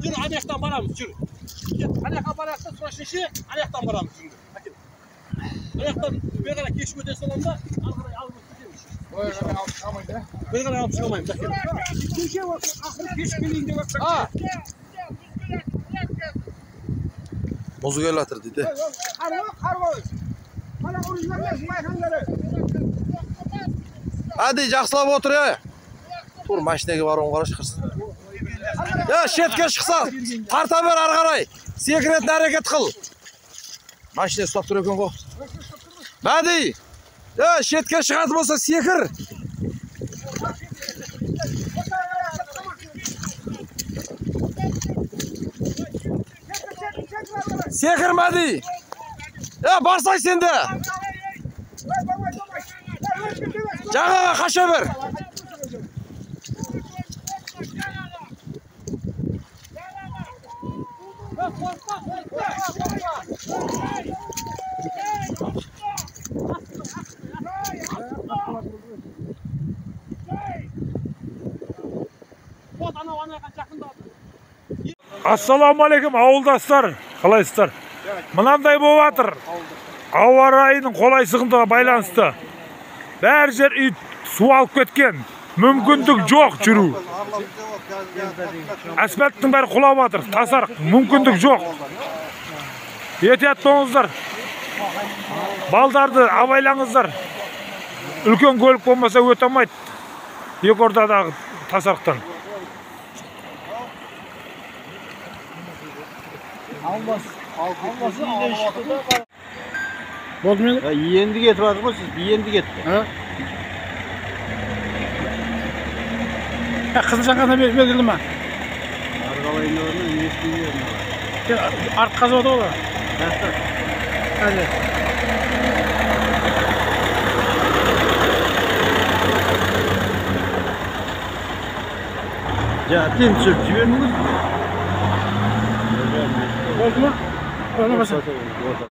Жүр, ана жақтан барамыз, жүр. Ана жаққа барайық та, срочно ана жақтан барамыз, жүріңдер. Әкел. Ана жақтан бері қарай кешіп өте саламын да, ары қарай алып өтіп кетеміз. Бері қарай алып шыға алмайды, ә? Бері қарай алып шыға алмаймыз, әкел. Кеше осы ақыры кешіп келейін деп жатсаң. Мұз келіп жатыр дейді. Әди, жақсылап отыр, е. Тур машинаға баруын қарашы қырсын. Е, шетке шықса, тарта бер ары қарай. Секіретін әрекет қыл. Машина ұстап тұр екен ғой. Мәди, е, шетке шығатын болса секір. Секір, Мәди. Е, барсай сен де. Жағаға қаша бер. Ассалаумағалейкум, ауылдастар, қалайсыздар? Мынандай болып жатыр. Ауа райының қолайсыздығына байланысты. Бәр жер үй су алып кеткен. Мүмкіндік жоқ жүру. Асфальттың бәрі құлап жатыр. Тасарық, мүмкіндік жоқ. Этият болыңыздар. Балдарды абайлаңыздар. Үлкен көлік болмаса өте алмайды. Екі ортадағы тасарықтан. Болды мен? Енді кетіп жатыр ғой сіз, енді кетті. Қызыл жанғанда берілді ма? Арғалайын орны, Арт қазып отыр ғой. Әне. Әбден түсіріп жібердіңіз. Болды ма? Болды ма?